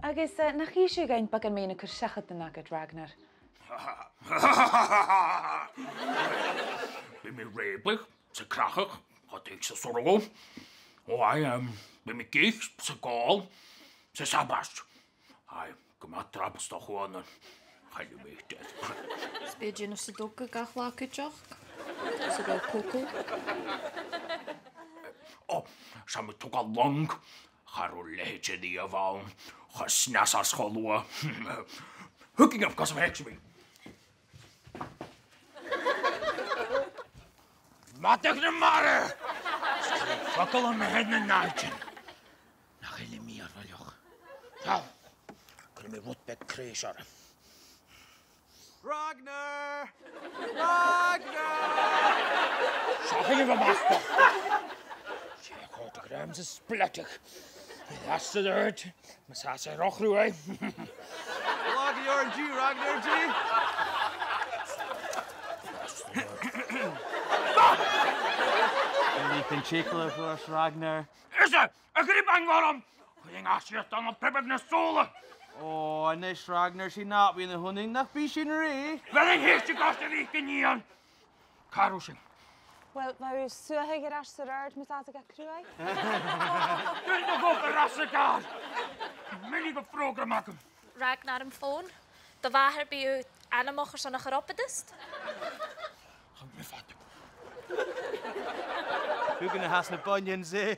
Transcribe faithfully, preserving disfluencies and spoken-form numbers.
Agus, eh, nach innis thu dhuinn beagan mu dheidhinn na cur-seachadan agad, Ragnar? Bidh mi a' rèabladh, 's a' crathadh, a' tighinn 's a' soirbheachadh. Ò, aidh, em, bidh mi ag ithe, 's ag òl, 's a' sabaid. Aidh, gu math tràth 's a chuan an chaillimh iad. 'S bidh e a' dèanamh sudoku gach latha cuideachd. 'S a' gabhail cocoa. Ò, 's e, tha mi a' togail long. Cha robh leithid a-riamh ann. Cho snasail 's cho luath. Thug e dhomh gus am faic sinn. Madadh na mara! 'S toil leam facal am meadhan nan nàimhdean. Nach eil e mìorbhaileach? Tha. Cuiridh mi rud beag crèis oirre. Ragnar! Ragnar! Seachain a-mach! Seadh, a' còrdadh rium-sa spleadadh. That's the dirt. Mas e as an rochru e. Ragnar G, Ragnar G. Anything tickle for us, Ragnar? Is e! A' ghrìob an gorm! Chuir e an-àirde an pìob na sùla. Ò, a-nis, Ragnar, 's e nàdar a th' annainn, nach bi sin rèidh? Bheil an t-èisteachd ort, a bhith gun ian? Càit an robh sinn? Uill, bha thu a' suathadh air ais 's air adhart mus fhada gach cruaidh. Dùin do dh'obair às a' ghàrr! Milleadh gu prògram agam. Ragnar, am fòn. Do mhàthair, bidh e anmoch airson a' chiropodist. Thug mi fada. Thug e na h-as na bunions, eh?